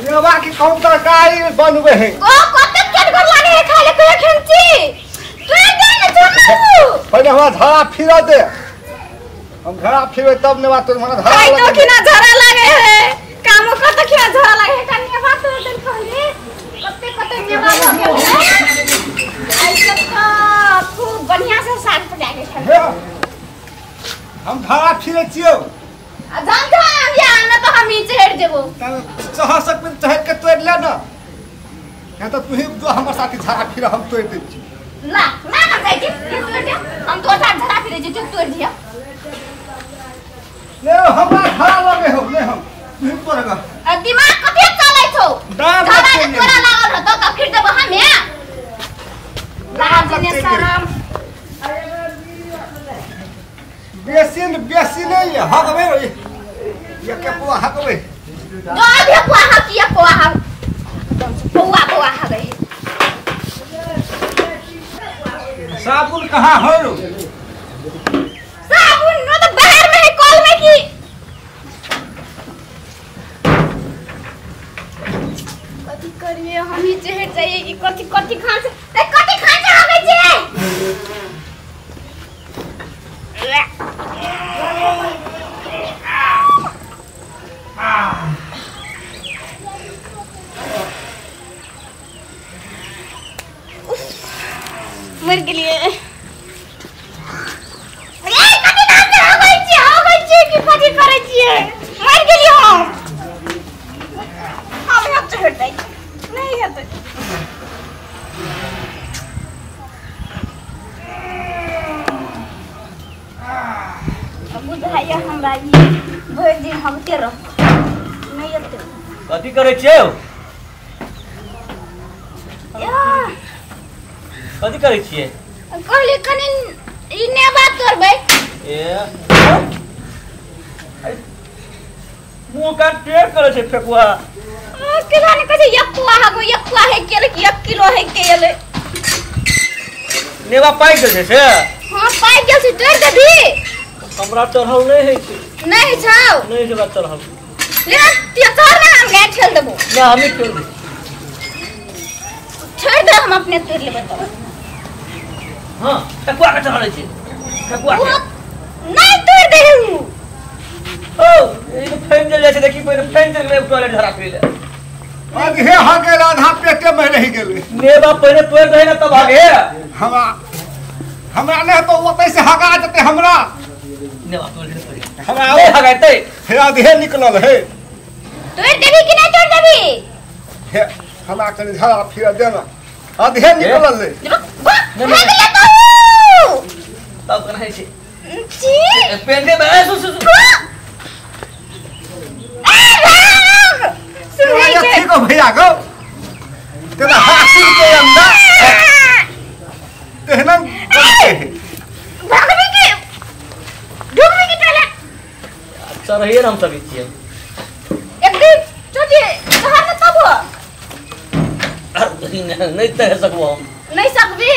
नेवा की कौन तरकारी बनबे है ओ कते केटगर लागे है खाले कोई खेंची तोड़ दे ना छोड़ पहिले हमरा झड़ा फिरा दे हम झड़ा फिरबे तब नेवा तोर हमरा झड़ा खाई तो किना झड़ा लागे है कामो कत किना झड़ा लागे है कन्या बात तोड़ दे पहिले कते कते नेवा हो गेल ऐसे तो खूब बढ़िया से साग पका के खेल हम झड़ा फिरे छियो आ जान जान या ना तो हम ही चढ़ देबो चढ़ सकबे चढ़ के तोड़ ले ना या तो तू ही जो हमर साथी झड़ा फिर हम तोड़ दे छी ना ना ना जाई छी तोड़ दे हम तो साथ झड़ा फिरे छी तू तोड़ दिया ले हमरा झड़ा लगे हो ले हम तू ही तोड़गा आ दिमाग कते चलै छौ झड़ा के तोरा लागल रहतो त फिर देबो हम हे लाज ने शरम बेसी बेसी नहीं है हकबे ये के पुआ हकबे दो आधे पुआ हक ये पुआ हक पुआ पुआ हक गई साबुन कहाँ हो साबुन नो तो बाहर में है कॉल में की कथी करिए हम ही चढ़ जाइए कि कथी कथी खान से ए कथी खान से हगे छे मर गेलिए ए कथी खान से हगे छे कि कथी करै छिए मर गेलिए हम हम चढ़ जाई नहीं हेतै बुझाइया हमरा ई भरि दिन हमते रह नहीं हेतै कथी करै छियै कथी करै छियै कहली कनि ई नेबा तोड़बै ए मुँह कान टेढ़ करै छै फेकुआ केना ने कहै छै एक पुआ हगो एक पुआ है केल कि 1 किलो है केल नेबा पाकि गेल छै से हां पाकि गेल छै तोड़ देबी हमरा चढ़ल नहीं है छै नहीं छौ नहीं छै चढ़ल ले ते चढ़ ना हम गाय ठेल देबो ना हम ही ठेल दे छोड़ दे हम अपने तोड़ लेबै तब हां ठकुआ के चढ़ल छै ठकुआ के नहीं तोड़ दे हूं ओ ई तो फैन जल जाइ छै देखी पहिले फैन जल गेलै टॉयलेट झड़ा फिरे आधे हो गेल आधा पेटे में रहि गेल नेबा पहिले तोड़ दे ना तब आगे हमरा हमरा नहीं तो ओतै से हगा जते हमरा नेबा तोड़ दे पहिले हमरा नहीं हगाइते हे आधे निकलल है तोड़ देबी कि नहीं तोड़ देबी हे हमरा कनि झड़ा फिर देना आधे निकलल है नहीं तो तब केना होइ छै छी पेन दे बे सु सु ठीक हो भैया गो तेरा हासिल के अंदर तेहना बनते हैं भागबी के ढुकबी के टॉयलेट चढ़िए ना हम सभी छियै एक दिन चोटी कहाँ न तब हो नहीं तैर सकबो हम नहीं सकबी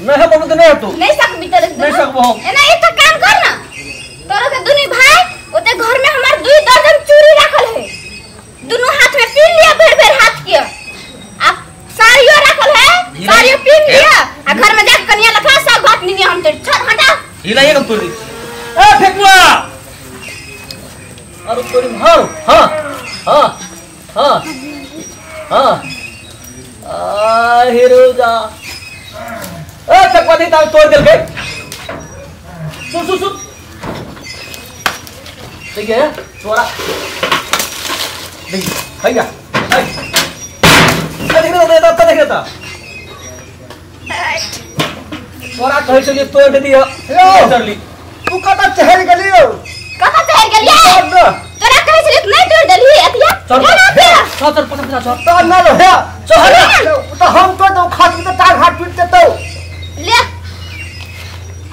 नहीं है बाबू तो नहीं है तू नहीं सकबी तेरे नहीं सकबो हम एना एक काम कर ना तोरा के दुनी भाई ओते घर में हमार 2 दर्जन चूड़ी राखल है दोनों हाथ में पीन लिया भर भर हाथ के आप साड़ियो राखल है साड़ियो पीन लिया आ घर में जाके कनिया लखा सब बात नहीं हम तो छोड़ हटा हिलाइए हम तोड़ी ए फेकुआ अरे तोरी मार हां हां हां हां आ हीरो जा ए फेकुआ दे तार तोड़ देल के सुन सुन सुन देखिए छोरा देखिए भैया देख रहे हो देख रहे था छोरा कहे से तोड़ दे दिया चढ़ली तू कता चढ़ गेलियो कता चढ़ गेलियो तोरा कहे छली नहीं तोड़ देली अतिया चल चल पकड़ चल तो ना रे चल तो हम तो दो खाट में तो टांग हाथ टूट जेतौ ले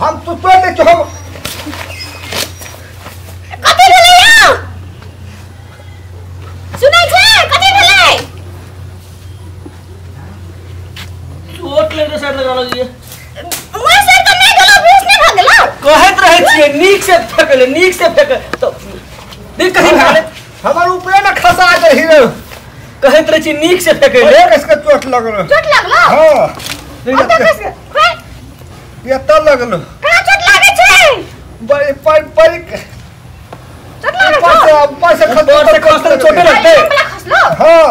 हम तू तोड़ दे हम कथी भेलै यौ सुनै छै कथी भेलै चोट लग साइड लगा लगी मोर सर त नै गेलौ बेस नै भ गेलौ कहैत रहै छियै नीक से फेकले नीक से फेक तो देख कहीं भागले हमर ऊपरे ना खसा दे हीरो कहैत रहे छी नीक से फेकै ले कसके चोट लगल चोट लगलो हां ओतऽ कसके एतऽ लगलो कहाँ चोट लागै छै बड़ी पर पर चोट लागल छौ ऊपर से खसल चोटे लगतै खसलो हां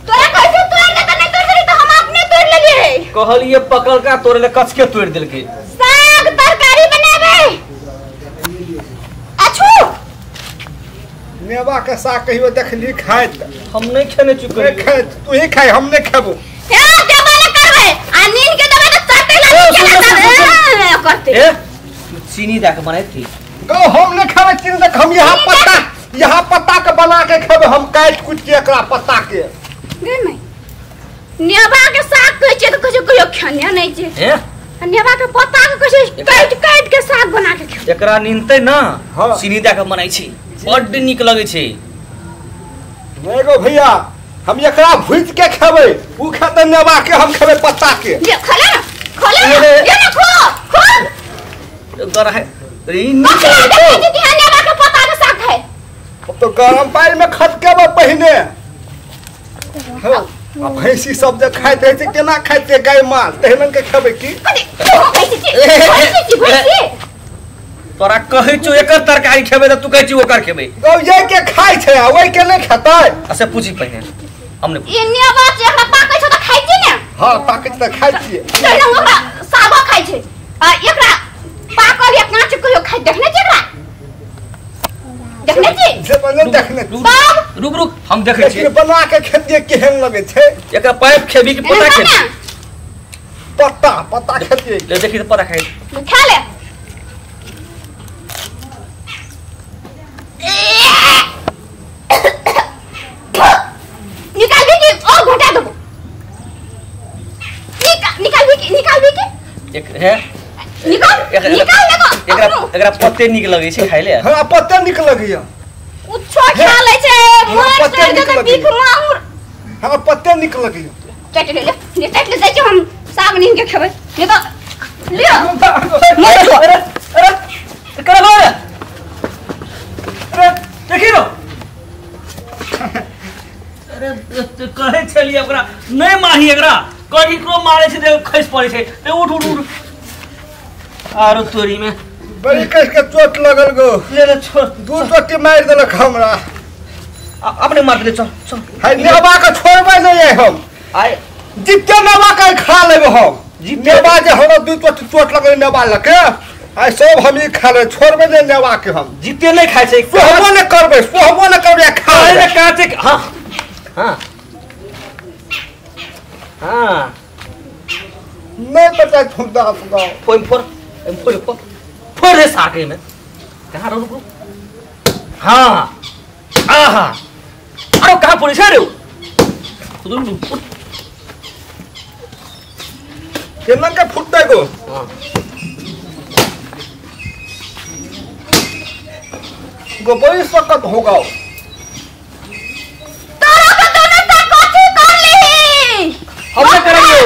तोरा कहै छौ तोड़ ले त नहीं तोड़ देली त हम अपने तोड़ लेलियै कहलिए पकड़ का तोड़े ले कच के तोड़ देलकै साग तरकारी बनेबै अछू नेबा के साग कहियो देखली खाइत हम नहीं खेने चुके नहीं खाइत तू ही खाई हम नहीं खेबो हे देबो न करबै आ नीन के देबै त चटे लागी करते ए चीनी दा के बनाइत थी गो हम नहीं खेबै चीनी दा हम यहाँ पत्ता के बना के खेबै हम काट कुट के एकरा पत्ता के गे मैं नेबा के साग कहै छै त कहै छै कहियो खेने नहीं छै हे नेबा के पत्ता के कहै छै काट काट के साग बना के खेबै एकरा नीनतै ना चीनी दा के बनाइ छै बड्ड नीक लगै छै नहीं गो भैया हम एकरा भुज के खेबै उ खेतै नेबा के हम खेबै पत्ता के ये खा ले ना खा ले ना ये ना खो खो गरह रे नीक लगै छै कि नेबा के पत्ता के साग है अब तो गरम पानी में खदकेबै पहिने हां आ भैंसी सब जे खाइत रहै छै केना खाइत छै गाय माल तहिनन के खेबै की भैंसी छी भैंसी तोरा कहै छौ एकर तरकारी खेबै त तू कहै छी ओकर खेबै गौ ये के खाइ छै आ ओइ के नहीं खेतै अच्छा पूछी पहिने हम नहीं ई नेबा जे एकरा पाकै छौ त खाइ छी ने हां पाकै छै त खाइ छियै तहिना ओकरा सागो खाइ छै आ एकरा पाकल या काँच कहियो खाइ देखने छी एकरा देखने छी जे बने देखने रुक रुक हम देखै छी बना के खेतिए केहन लगै छै एकरा पाइप खेबी कि पत्ता खेबी पत्ता पत्ता खेतिए ले देखी त पत्ता खाइ खा ले निकाल भी कि और घटा देबो निकाल भी कि निकाल भी कि एक है निकाल निकाल देखो एकरा एकरा पत्ते नीक लगै छै खाइ ले हां पत्ते नीक लगैया कुछो खा लै छै मोर पत्ते नीक लगैया लगैया बीख माहुर हां पत्ते नीक लगैया चट ले ले चट ले जाइ छी हम साग नीन के खेबै नहीं तो लियो मर जो अरे अरे करा लो रे अरे देखी रो अरे कहै छलियै ओकरा नहीं माही एकरा कनिको मारै छै त खसि पड़ै छै ते उठ उठ उठ आरो तोरी में बड़ी कस के चोट लगल गो ले ले छोड़ दू चोटी मारि देलक हमरा अपने मार दे चल चल है नेबा के छोड़बै नहीं है हम आइ जिते नेबा के खा लेबै हम नेबा जे हमरा दू चोटी चोट लगल नेबा लके आइ सब हम ई खा लेबै छोड़बै नहीं नेबा के हम जिते नहीं खाइ छै सोहबो नहीं करबै सोहबो नहीं करबै खा ले काचे हां हां हां नहीं पता फुदा फुदा फोड़ फोड़ फोड़ फोड़ फोड़ रे साके में कहां रुक रुक हां आहा अरे कहां पड़ी छै रे केना के फुटतै गो हां गो बड़ी सकत होगा तोरा के दोनों ता कथी कर ली हम न करेंगे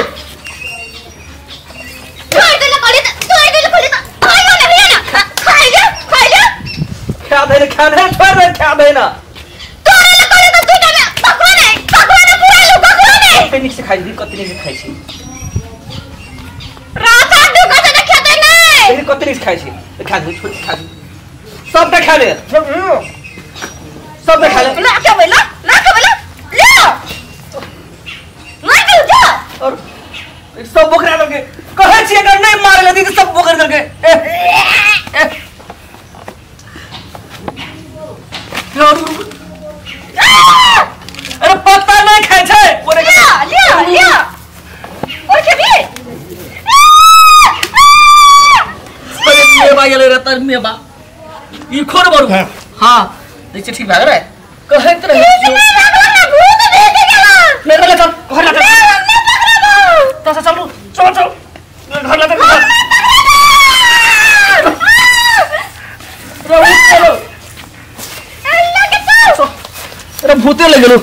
छोड़ देले कहली त छोड़ देले कहली त खाइयो ना भैया ना खाइ ले खाइ ले खा दे खा दे छोड़ दे खा दे ना तोरा ले कहली त तू ना ककरो नहीं ककरो नहीं पूरा लो ककरो नहीं कते नीक से खाइ छी कते नीक से खाइ छी राता ढुका से खेतै नहीं लेकिन कते नीक से खाइ छी खा दे छोड़ खा दे सब त खा ले सब त खा ले ला के ला ला के ला ले मार दे जा और सब बोकरा देलकै कहै छी अगर नहीं मारे लेती त सब बोकर देलकै ए ए अरे पत्ता नहीं खाइ छै ले ले ले और खेबी अरे मेवा गेलै रे तर मेवा ई खोर बरु हां देखै ठीक भए गेलै कहैत रहै भूत भूत भेट गेला मेरे ले चल घर ला चल चल चल चल चल घर ला चल अरे भूते लग गेलो।